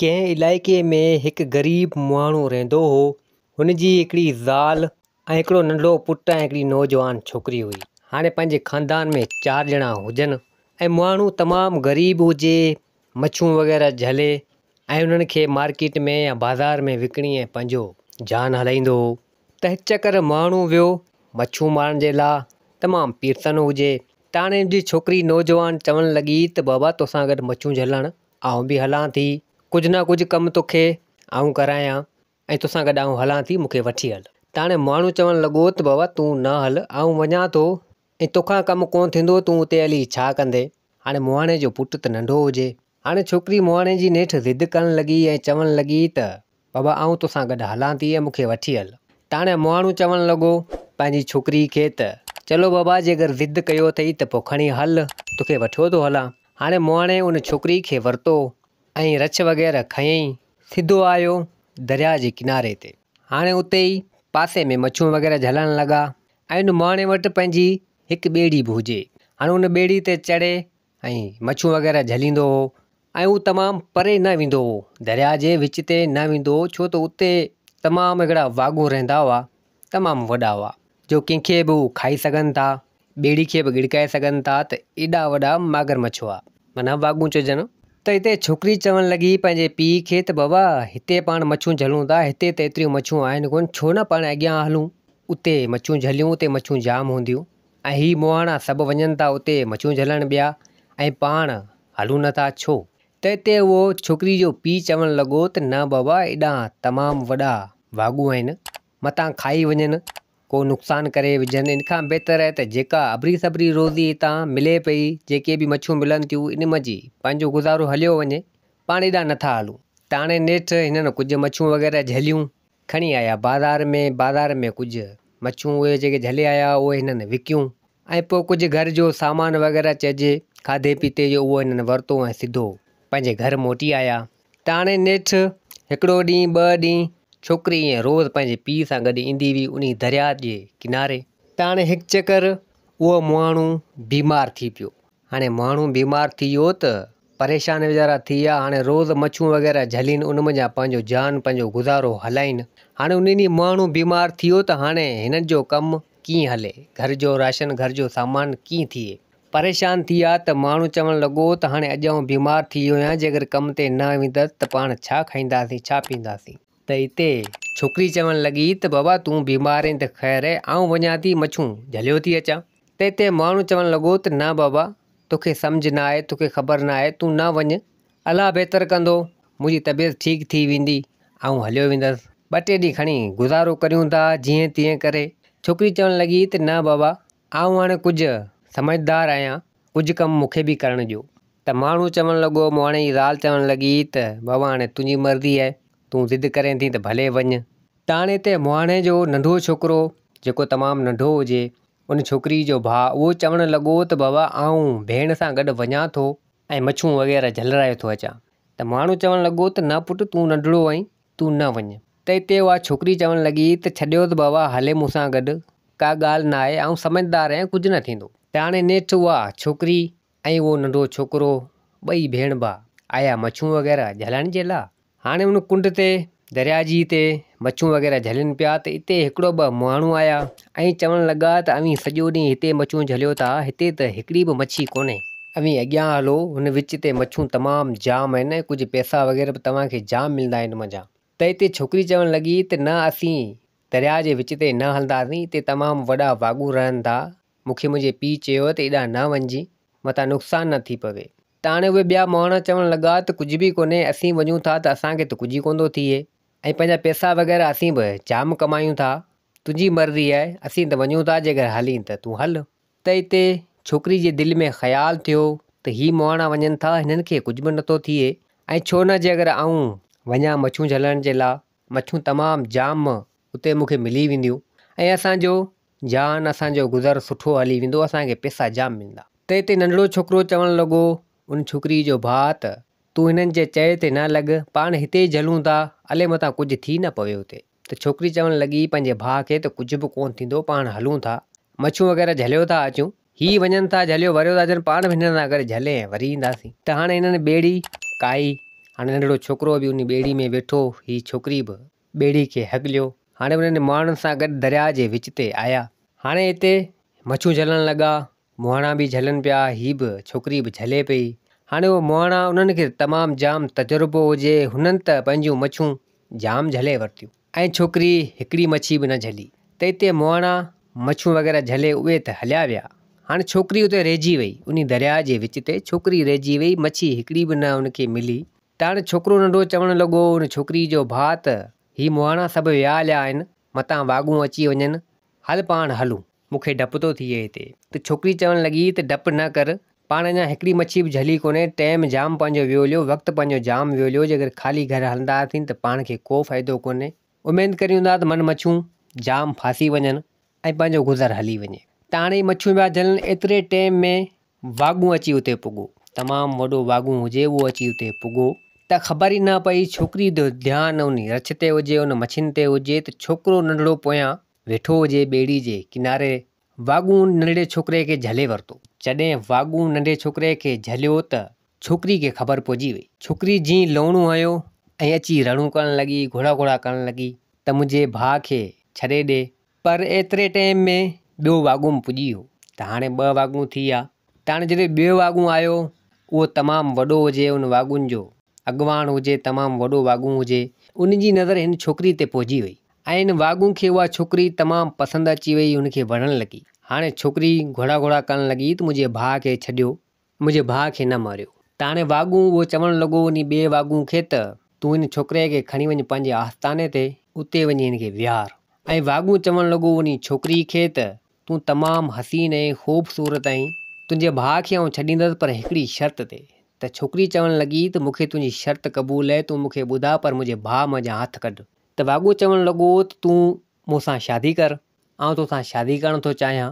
ڪنهن علائقي ۾ هڪ غريب ماڻهو رهندو هو. هن جي هڪڙي زال ۽ هڪڙو ننڍڙو پٽ ۽ هڪڙي نوجوان ڇوڪري هئي. هاڻي پنهنجي خاندان ۾ چار ڄڻا هجن ۽ ماڻهو تمام غريب هجي، مڇون وغيره جهلي ۽ انهن کي مارڪيٽ ۾ يا بازار ۾ وڪڻي ۽ پنهنجو جان هلائيندو هو ته هڪ چڪر ماڻهو ويو مڇون مارڻ جي لا تمام پيرسن هجي ته هاڻي هن جي ڇوڪري نوجوان چوڻ لڳي ته بابا توسان گڏ مڇون جهلڻ آئون به هلان ٿي، ڪجهه نه ڪجهه ڪم توکي آئون ڪرايان ۽ توسان گڏ آئون هلان ٿي، مون کي وٺي هل. ته هاڻي ماڻهو چوڻ لڳو ته بابا تون نه هل، آئون وڃان ٿو ۽ توکان ڪم ڪونه ٿيندو، تون اتي هلي ڇا ڪندين؟ هاڻي مهاڻي جو پٽ ته ننڍو هجي. هاڻي ڇوڪري مهاڻي جي نيٺ ضد ڪرڻ لڳي ۽ چوڻ لڳي ته بابا آئون توسان گڏ هلان ٿي ۽ مون کي وٺي هل. ته هاڻي مهاڻو چوڻ لڳو پنهنجي ڇوڪري کي ته چلو بابا جيڪر ضد ڪيو اٿئي ته پوء کڻي هل، توکي وٺيو ٿو هلان. هاڻي مهاڻي ان ڇوڪري کي ورتو ۽ رڇ وغيره کنيائين، سڌو آيو درياء جي ڪناري تي. هاڻي اتي ئي پاسي ۾ مڇون وغيره جهلڻ لڳا ۽ ان مهاڻي وٽ پنهنجي هڪ ٻيڙي به هجي. هاڻي ان ٻيڙي تي چڙهي ۽ مڇون وغيره جهليندو هو ۽ هو تمام پري نه ويندو هو، درياء جي وچ تي نه ويندو هو، ڇو ته اتي تمام هڪڙا واڳون رهندا هئا، تمام وڏا هئا، جو ڪنهن کي به هو کائي سگهن ٿا. ٻيڙي کي به ڳڙڪائي سگهن ٿا ته ايڏا وڏا ماگر مڇ هئا، معنيٰ واڳون چئجن. ته هتي ڇوڪري چوڻ لڳي پنهنجي پيء کي ته بابا هتي پاڻ مڇون جهلون ٿا، هتي ته ايتريون مڇون آهن ڪونه، ڇو نه پاڻ اڳيان هلون، اتي مڇون جهليون، اتي مڇون جام هونديون ۽ هي مهاڻا سڀ وڃن ٿا اتي مڇون جهلڻ ٻيا ۽ پاڻ هلون نه ٿا ڇو؟ ته هتي اهو ڇوڪري جو پيء چوڻ لڳو ته نه بابا ايڏانهن تمام وڏا واڳون آهن، متان کائي وڃن، ڪو نقصان ڪري وجهن ان کان بهتر آهي ته جيڪا ابري سبري روزي هتان ملي پئي جيڪي به مڇيون ملن ٿيون ان منجهه پنهنجو گذارو هليو وڃي پاڻ ايڏانهن نٿا هلون ته هاڻي نيٺ هنن ڪجهه مڇيون وغيره جهليون کڻي آيا بازار ۾ بازار ۾ ڪجهه مڇيون اهي جيڪي جهلي آيا اهي هنن وڪيون ۽ پوء ڪجهه گهر جو سامان وغيره چئجي کاڌي پيتي جو اهو هنن ورتو ۽ سڌو پنهنجي گهر موٽي آيا. ته هاڻي نيٺ هڪڙو ڏينهن ٻه ڏينهن ڇوڪري ائين روز پنهنجي پيء سان گڏ ايندي هئي انهي درياء جي ڪناري. ته هاڻي هڪ چڪر اهو مهاڻو بيمار ٿي پيو. هاڻي مهاڻو بيمار ٿي ويو ته پريشان ويچارا ٿي ويا. هاڻي روز مڇون وغيره جهلين ان منجهان پنهنجو جان پنهنجو گذارو هلائين. هاڻي انهي ڏينهن مهاڻو بيمار ٿي ويو ته هاڻي هنن جو ڪم ڪيئن هلي، گهر جو راشن گهر جو سامان ڪيئن ٿئي. پريشان ٿي ويا ته ماڻهو چوڻ لڳو ته هاڻي اڄ آئون بيمار ٿي ويو آهيان جيڪر ڪم تي نه ويندس ته پاڻ ڇا کائينداسين ڇا پيئنداسين. ته اتي ڇوڪري چوڻ لڳي ته بابا تون بيمار آهين ته خير آهي آئون وڃان ٿي مڇون جهليو ٿي اچان. ته اتي ماڻهو چوڻ لڳو ته نه بابا توکي سمجهه نه آهي توکي خبر نه آهي تون نه وڃ الله بهتر ڪندو منهنجي طبيعت ٺيڪ ٿي ويندي آئون هليو ويندس ٻه ٽي ڏينهن کڻي گذارو ڪريون ٿا جيئن تيئن ڪري. ڇوڪري چوڻ لڳي ته نه بابا آئون هاڻي ڪجهه سمجهدار آهيان، ڪجهه ڪم مون کي به ڪرڻ ڏيو. ته ماڻهو چوڻ لڳو، مهاڻي جي زال چوڻ لڳي ته بابا هاڻي تنهنجي مرضي آهي، تون ضد ڪرين ٿي ته ڀلي وڃ. ته هاڻي هتي مهاڻي جو ننڍو ڇوڪرو، جيڪو تمام ننڍو هجي، ان ڇوڪري جو ڀاء، اهو چوڻ لڳو ته بابا آئون ڀيڻ سان گڏ وڃان ٿو ۽ مڇون وغيره جهلرايو ٿو اچان. ته ماڻهو چوڻ لڳو ته نه پٽ تون ننڍڙو آهين، تون نه وڃ. ته اتي اها ڇوڪري چوڻ لڳي ته ڇڏيوس بابا هلي مون سان گڏ، ڪا ڳالهه نه آهي، آئون سمجهدار آهيان ڪجهه نه ٿيندو. ته هاڻي نيٺ اها ڇوڪري ۽ اهو ننڍو ڇوڪرو ٻئي ڀيڻ ڀاء آيا مڇون وغيره جهلڻ جي لا. هاڻي ان ڪنڊ تي درياء جي تي مڇون وغيره جهلين پيا ته اتي هڪڙو ٻه ماڻهو آيا ۽ چوڻ لڳا ته اوهين سڄو ڏينهن هتي مڇون جهليو ٿا هتي ته هڪڙي به مڇي ڪونهي. اوهين اڳيان هلو هن وچ تي مڇون تمام جام آهن ۽ ڪجهه پئسا وغيره به توهان کي جام ملندا ان منجهان. ته اتي ڇوڪري چوڻ لڳي ته نه اسين درياء جي وچ تي نه هلنداسين اتي تمام وڏا واڳون رهن ٿا مون کي منهنجي پيء چيو ته ايڏانهن نه وڃجين متان نقصان نه ٿي پوي. ته هاڻي اهي ٻيا مهاڻا چوڻ لڳا ته ڪجهه به ڪونهي اسين وڃون ٿا ته اسان کي ته ڪجهه ئي ڪونه ٿو ٿئي ۽ پنهنجا پئسا وغيره اسين به جام ڪمايون ٿا تنهنجي مرضي آهي اسين ته وڃون ٿا جيڪر هلين ته تون هل. ته اتي ڇوڪري جي دل ۾ خيال ٿيو ته هي مهاڻا وڃن ٿا هنن کي ڪجهه به نٿو ٿئي ۽ ڇو نه جيڪر آئون وڃان مڇون جهلڻ جي لا مڇون تمام جام اتي مون کي ملي وينديون ۽ اسان جو جان اسان جو گذر سٺو هلي ويندو اسان کي پئسا جام ملندا. ته اتي ننڍڙو ڇوڪرو چوڻ لڳو ان ڇوڪري جو ڀاء ته تون هنن جي چئي تي نه لڳ پاڻ هتي ئي جهلون ٿا الي متان ڪجهه ٿي نه پوي اتي. ته ڇوڪري چوڻ لڳي پنهنجي ڀاء کي ته ڪجهه به ڪونه ٿيندو پاڻ هلون ٿا مڇون وغيره جهليو ٿا اچون. هي وڃن ٿا جهليو وريو ٿا اچن پاڻ به هنن سان گڏ جهلي ۽ وري اينداسين. ته هاڻي هنن ٻيڙي ڪاهي. هاڻي ننڍڙو ڇوڪرو به انهي ٻيڙي ۾ ويٺو، هي ڇوڪري به ٻيڙي کي هڪليو. هاڻي انهن مهاڻن سان گڏ درياء جي وچ تي آيا. هاڻي هتي مڇون جهلڻ لڳا، مهاڻا به جهلن پيا، هي به ڇوڪري به جهلي پئي. هاڻي اهي مهاڻا انهن کي تمام جام تجربو هجي، هنن ته پنهنجون مڇون جام جهلي ورتيون ۽ ڇوڪري هڪڙي مڇي به نه جهلي. ته اتي مهاڻا مڇون وغيره جهلي اهي ته هليا ويا. هاڻي ڇوڪري اتي رهجي وئي، انهي درياء جي وچ تي ڇوڪري رهجي وئي، مڇي هڪڙي به نه ان کي ملي. ته هاڻي ڇوڪرو ننڍو چوڻ لڳو ان ڇوڪري جو ڀاء ته هي مهاڻا سڀ ويا هليا آهن، متان واڳون اچي وڃن، هل پاڻ هلون. مون کي ڊپ ٿو ٿئي هتي. ته ڇوڪري چوڻ لڳي ته ڊپ نه ڪر، پاڻ اڃا هڪڙي مڇي به جهلي ڪونهي، ٽيم جام پنهنجو ويو هليو، وقت پنهنجو جام ويو هليو، جيڪر خالي گهر هلنداسين ته پاڻ کي ڪو فائدو ڪونهي. اميد ڪريون ٿا ته من مڇون جام ڦاسي وڃن ۽ پنهنجو گذر هلي وڃي. ته هاڻي هي مڇيون پيا جهلن، ايتري ٽيم ۾ واڳون اچي اتي پڳو. تمام وڏو واڳون هجي اهو اچي اتي پڳو ته خبر ئي نه پئي، ڇوڪري جو ڌيان انهي رڇ تي هجي، ان مڇين تي هجي ته ڇوڪرو ننڍڙو پويان ويٺو هجي ٻيڙي جي ڪناري واڳون ننڍڙي ڇوڪري کي جهلي ورتو. جڏهن واڳون ننڍي ڇوڪري کي جهليو ته ڇوڪري کي خبر پئجي وئي. ڇوڪري جيئن لوڻو هنيو ۽ اچي رڙون ڪرڻ لڳي، گهوڙا گهوڙا ڪرڻ لڳي ته منهنجي ڀاء کي ڇڏي ڏي. پر ايتري ٽيم ۾ ٻيو واڳون به پڄي ويو ته هاڻي ٻه واڳون ٿي ويا. ته هاڻي جڏهن ٻيو واڳون آيو اهو تمام وڏو هجي ان واڳون جو اڳواڻ هجي تمام وڏو واڳون هجي ان جي نظر هن ڇوڪري تي پئجي وئي. ۽ ان واڳون کي اها ڇوڪري تمام پسند اچي وئي هن کي وڻڻ لڳي. هاڻي ڇوڪري گهوڙا گهوڙا ڪرڻ لڳي ته منهنجي ڀاء کي ڇڏيو، منهنجي ڀاء کي نه ماريو. ته هاڻي واڳون اهو چوڻ لڳو انهي ٻئي واڳون کي ته تون هن ڇوڪري کي کڻي وڃ پنهنجي آستاني تي، اتي وڃي هن کي ويهار. ۽ واڳون چوڻ لڳو انهي ڇوڪري کي ته تون تمام حسين ۽ خوبصورت آهين، تنهنجي ڀاء کي آئون ڇڏيندس پر هڪڙي شرط تي. ته ڇوڪري چوڻ لڳي ته مون کي تنهنجي شرط قبول آهي، تون مون کي ٻڌاء پر منهنجي ڀاء منجهان هٿ ڪڍ. ته واڳون چوڻ لڳو ته تون مون سان شادي ڪر، آئون توسان شادي ڪرڻ ٿو چاهيان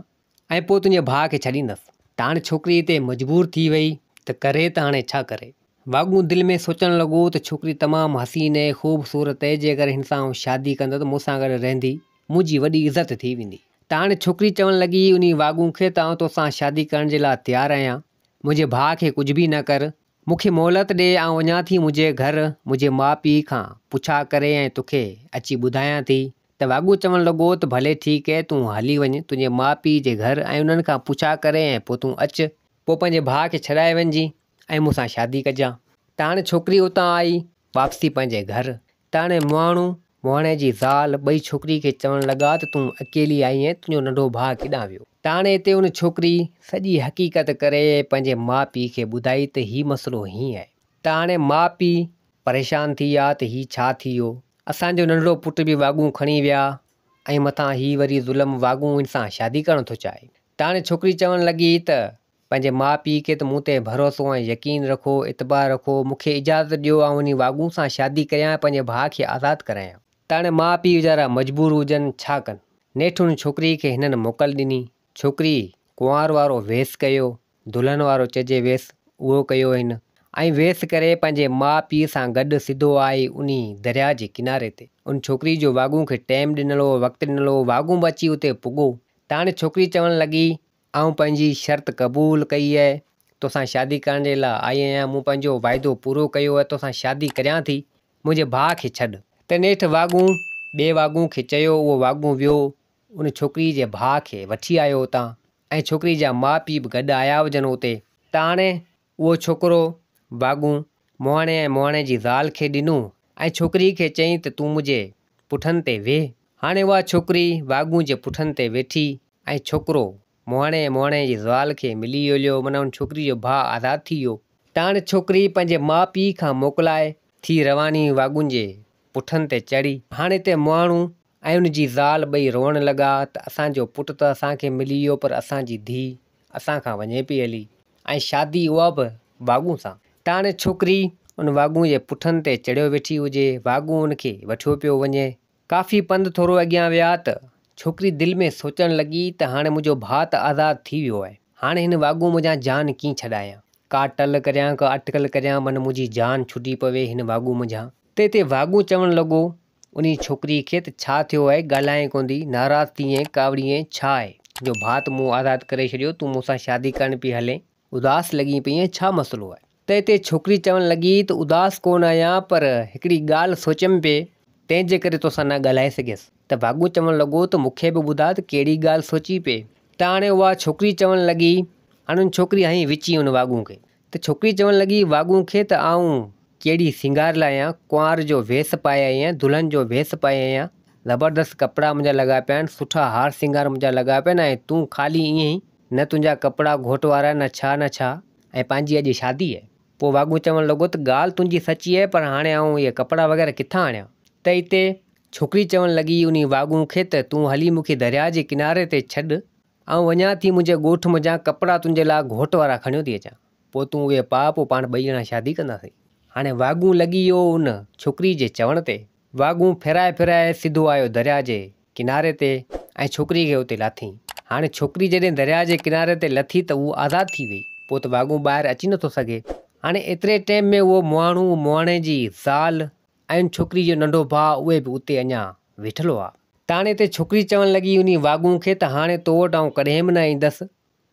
۽ پوء تنهنجي ڀاء کي ڇڏيندس. ته هاڻي ڇوڪري هتي مجبور ٿي وئي ته ڪري ته هاڻي ڇا ڪري. واڳون دل ۾ سوچڻ لڳو ته ڇوڪري تمام حسين ۽ خوبصورت اهي، جيڪر هن سان آئون شادي ڪندس ته مون سان گڏ رهندي، منهنجي وڏي عزت ٿي ويندي. ته هاڻي ڇوڪري چوڻ لڳي انهي واڳون کي ته آئون توسان شادي ڪرڻ جي لاء تيار آهيان، منهنجي ڀاء کي ڪجهه به نه ڪر، مون کي مهلت ڏي، آئون وڃان ٿي منهنجي گهر، منهنجي ماء پيء کان پڇا ڪري ۽ توکي اچي ٻڌايان ٿي. ته واڳون چوڻ لڳو ته ڀلي ٺيڪ اهي، تون هلي وڃ تنهنجي ماء پيء جي گهر ۽ انهن کان پڇا ڪري ۽ پوء تون اچ، پوء پنهنجي ڀاء کي ڇڏائي وڃجين ۽ مون سان شادي ڪجان. ته هاڻي ڇوڪري اتان آئي واپسي پنهنجي گهر. ته هاڻي مهاڻو، مهاڻي جي زال ٻئي ڇوڪري کي چوڻ لڳا ته تون اڪيلي آئي آهين، تنهنجو ننڍو ڀاء ڪيڏانهن ويو؟ ته هاڻي هتي ان ڇوڪري سڄي حقيقت ڪري پنهنجي ماء پيء کي ٻڌائي ته هي مسئلو هيئن آهي. ته هاڻي ماء پيء پريشان ٿي ويا ته هي ڇا ٿي ويو؟ اسان جو ننڍڙو پٽ به واڳون کڻي ويا ۽ مٿان هي وري ظلم واڳون هن سان شادي ڪرڻ ٿو چاهي. ته هاڻي ڇوڪري چوڻ لڳي ته پنهنجي ماء پيء کي ته مون تي ڀروسو ۽ يقين رکو، اعتبار رکو، مون کي اجازت ڏيو آئون انهي واڳون سان شادي ڪريان ۽ پنهنجي ڀاء کي آزاد ڪرايان. ته هاڻي ماء پيء ويچارا مجبور هجن ڇا ڪن. نيٺ ان ڇوڪري کي هنن موڪل ڏني. ڇوڪري ڪنوار وارو ويس ڪيو، دلهن وارو چئجي ويس اهو ڪيو هن ۽ ويس ڪري پنهنجي ماء پيء سان گڏ سڌو آئي انهي درياء جي ڪناري تي. ان ڇوڪري جو واڳون کي ٽيم ڏنل هو، وقت ڏنل هو، واڳون به اچي اتي پڳو. ته هاڻي ڇوڪري چوڻ لڳي آئون پنهنجي شرط قبول ڪئي اهي، توسان شادي ڪرڻ جي لاء آئي آهيان، مون پنهنجو واعدو پورو ڪيو اهي، توسان شادي ڪريان ٿي، منهنجي ڀاء کي ڇڏ. ته نيٺ واڳون ٻئي واڳون کي چيو، اهو واڳون ويو ان ڇوڪري جي ڀاء کي وٺي آيو اتان ۽ ڇوڪري جا ماء پيء به گڏ آيا هجن اتي. ته هاڻي اهو ڇوڪرو واڳون مهاڻي ۽ مهاڻي جي زال کي ڏنو ۽ ڇوڪري کي چيائين ته تون منهنجي پٺن تي ويهه. هاڻي اها ڇوڪري واڳون جي پٺن تي ويٺي ۽ ڇوڪرو مهاڻي ۽ مهاڻي جي زال کي ملي هليو معنيٰ ان ڇوڪري جو ڀاء آزاد ٿي ويو. ته هاڻي ڇوڪري پنهنجي ماء پيء کان موڪلائي ٿي رواني واڳون جي پٺن تي چڙهي. هاڻي ته مهاڻو ۽ ان جي زال ٻئي روئڻ لڳا ته اسان جو پٽ ته اسان کي ملي ويو پر اسان جي ڌيء اسان کان وڃي پئي هلي ۽ شادي اها به واڳون سان. ته هاڻي ڇوڪري ان واڳون جي پٺن تي چڙهيو ويٺي هجي، واڳون ان کي وٺيو پيو وڃي. ڪافي پنڌ ٿورو اڳيان ويا ته ڇوڪري دل ۾ سوچڻ لڳي ته هاڻي منهنجو ڀاء ته آزاد ٿي ويو آهي، هاڻي هن واڳون منجهان جان ڪيئن ڇڏايان؟ ڪا ٽل ڪريان، ڪا اٽڪل ڪريان، من منهنجي جان ڇٽي پوي هن واڳون منجهان. تي تي واڳون چوڻ لڳو انهي ڇوڪري کي ته ڇا ٿيو آهي، ڳالهائين ڪونه ٿي، ناراض ٿي ۽ ڪاوڙي ۽ ڇا آهي جو ڀاء ته مون آزاد ڪري ڇڏيو، تون مون سان شادي ڪرڻ پئي هلين، اداس لڳين پئي ۽ ڇا مسئلو آهي؟ ته اتي ڇوڪري چوڻ لڳي ته اداس ڪونه آهيان پر هڪڙي ڳالهه سوچيم پئي تنهن جي ڪري توسان نه ڳالهائي سگهيس. ته واڳون چوڻ لڳو ته مون کي به ٻڌاء ته ڪهڙي ڳالهه سوچي پئي. ته هاڻي اها ڇوڪري چوڻ لڳي، هاڻي ان ڇوڪري هنئي وچين ان واڳون کي. ته ڇوڪري چوڻ لڳي واڳون کي ته آئون ڪهڙي سينگار لاء آهيان، ڪنوار جو ويس پائي آئي آهيان، دلهن جو ويس پائي آئي آهيان، زبردست ڪپڙا منهنجا لڳا پيا آهن، سٺا هار سينگار منهنجا لڳا پيا آهن ۽ تون خالي ائين ئي نه تنهنجا ڪپڙا گهوٽ وارا نه ڇا نه ڇا ۽ پنهنجي اڄ شادي آهي. پوء واڳون چوڻ لڳو ته ڳالهه تنهنجي سچي آهي پر هاڻي آئون اهي ڪپڙا وغيره ڪٿان آڻيان؟ ته اتي ڇوڪري چوڻ لڳي انهي واڳون کي ته تون هلي مون کي درياء جي ڪناري تي ڇڏ، آئون وڃان ٿي منهنجي ڳوٺ منجهان ڪپڙا تنهنجي لاء گهوٽ وارا کڻيو ٿي اچان، پوء تون اهي پاء پوء پاڻ ٻئي ڄڻا شادي ڪنداسين. هاڻي واڳون لڳي ويو ان ڇوڪري جي چوڻ تي. واڳون ڦيرائي ڦيرائي سڌو آيو درياء جي ڪناري تي ۽ ڇوڪري کي اتي لاٿئين. هاڻي ڇوڪري جڏهن درياء جي ڪناري تي لٿي ته هوء آزاد ٿي وئي. پوء ته واڳون ٻاهر اچي نٿو سگهي. هاڻي ايتري ٽيم ۾ اهو مهاڻو، مهاڻي جي زال ۽ ان ڇوڪري جو ننڍو ڀاء اهي به اتي اڃا ويٺل هئا. ته هاڻي اتي ڇوڪري چوڻ لڳي انهي واڳون کي ته هاڻي تو وٽ آئون ڪڏهن به نه ايندس.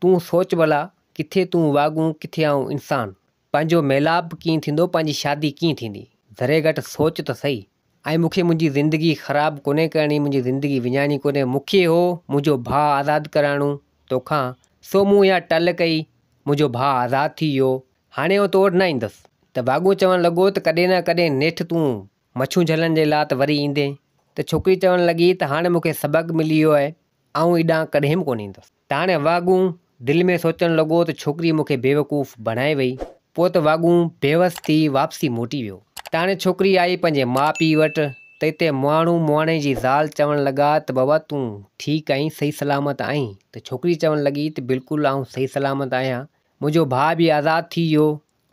تون سوچ ڀلا، ڪٿي تون واڳون ڪٿي آئون انسان. پنهنجو ميلاپ ڪيئن ٿيندو، پنهنجي شادي ڪيئن ٿيندي؟ ذري گهٽ سوچ ته سهي. ۽ مون کي منهنجي زندگي خراب ڪونهي ڪرڻي، منهنجي زندگي وڃائڻي ڪونهي، مون کي هو منهنجو ڀاء آزاد ڪرائڻو توکان، سو مون اها ٽل ڪئي، منهنجو ڀاء آزاد ٿي ويو، هاڻي آئون تو وٽ نه ايندس. ته واڳون چوڻ لڳو ته ڪڏهن نه ڪڏهن نيٺ تون مڇون جهلڻ جي لاء ته وري ايندين. ته ڇوڪري چوڻ لڳي ته هاڻي مون کي سبق ملي ويو آهي، آئون ايڏانهن ڪڏهن به ڪونه ايندس. ته هاڻي واڳون دل ۾ سوچڻ لڳو ته ڇوڪري مون کي بيوقوف بڻائي وئي. پوء ته واڳون بيوس ٿي واپسي موٽي ويو. ته هاڻي ڇوڪري آئي پنهنجي ماء پيء وٽ ته اتي مهاڻو مهاڻي جي زال چوڻ لڳا ته بابا تون ٺيڪ آهين صحيح سلامت آهين ته ڇوڪري چوڻ لڳي ته بلڪل آئون صحيح سلامت آهيان منهنجو ڀاء به آزاد ٿي ويو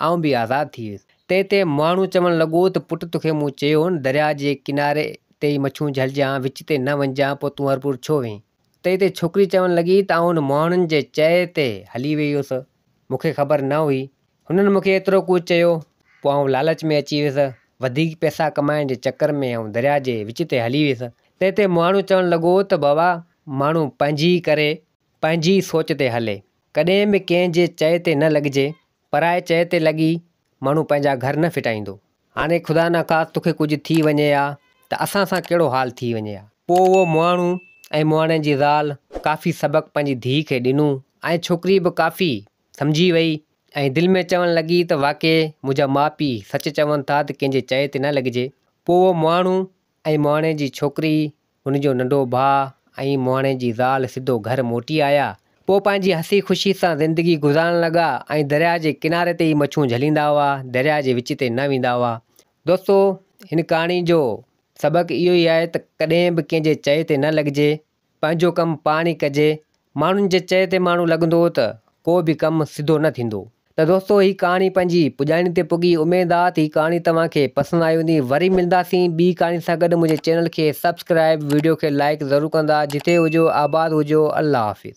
آئون به آزاد ٿي ويس. تنهن تي مهاڻو چوڻ لڳو ته پٽ توکي مون چيو هو نه درياء جي ڪناري تي ئي مڇون جهلجان، وچ تي نه وڃجان، پوء تون هرپور ڇو وئين؟ تنهن تي ڇوڪري چوڻ لڳي ته آئون مهاڻن جي چئي تي هلي وئي هيس، مون کي خبر نه هئي. هنن مون کي ايترو ڪجهه چيو، پوء آئون لالچ ۾ اچي ويس، وڌيڪ پئسا ڪمائڻ جي چڪر ۾ آئون درياء جي وچ تي هلي ويس. تنهن تي مهاڻو چوڻ لڳو ته بابا ماڻهو پنهنجي ئي ڪري، پنهنجي ئي سوچ تي هلي. ڪڏهن به ڪنهن جي چئي تي نه لڳجي، پرائي چئي تي لڳي ماڻهو پنهنجا گهر نه ڦٽائيندو. هاڻي خدا نخواست توکي ڪجهه ٿي وڃي ها ته اسان سان ڪهڙو حال ٿي وڃي ها. پوء اهو مهاڻو ۽ مهاڻي جي زال ڪافي سبق پنهنجي ڌيء کي ڏنو ۽ ڇوڪري به ڪافي سمجهي وئي ۽ دل ۾ چوڻ لڳي ته واقعي منهنجا ماء پيء سچ چون ٿا ته ڪنهن جي چئي تي نه لڳجي. پوء اهو مهاڻو ۽ مهاڻي جي ڇوڪري، هن جو ننڍو ڀاء ۽ مهاڻي جي زال سڌو گهر موٽي آيا. پوء پنهنجي هسي خوشي سان زندگي گذارڻ لڳا ۽ درياء جي ڪناري تي ئي مڇون جهليندا هئا، درياء جي وچ تي نه ويندا هئا. دوستو! هن ڪهاڻي جو سبق اهو ئي آهي ته ڪڏهن به ڪنهن جي چئي تي نه لڳجي، پنهنجو ڪم پاڻ ئي ڪجي، ماڻهن جي چئي تي ماڻهو لڳندو ته ڪو به ڪم سڌو نه ٿيندو. ته دوستو هي ڪهاڻي پنهنجي پڄاڻي تي پڳي اميد آ ته هي ڪهاڻي توهان کي پسند آئي هوندي وري ملنداسين ٻي ڪهاڻي سان گڏ منهنجي چينل کي سبسڪرائب ويڊيو کي لائيڪ ضرور ڪندا جتي هجو آباد هجو الله حافظ.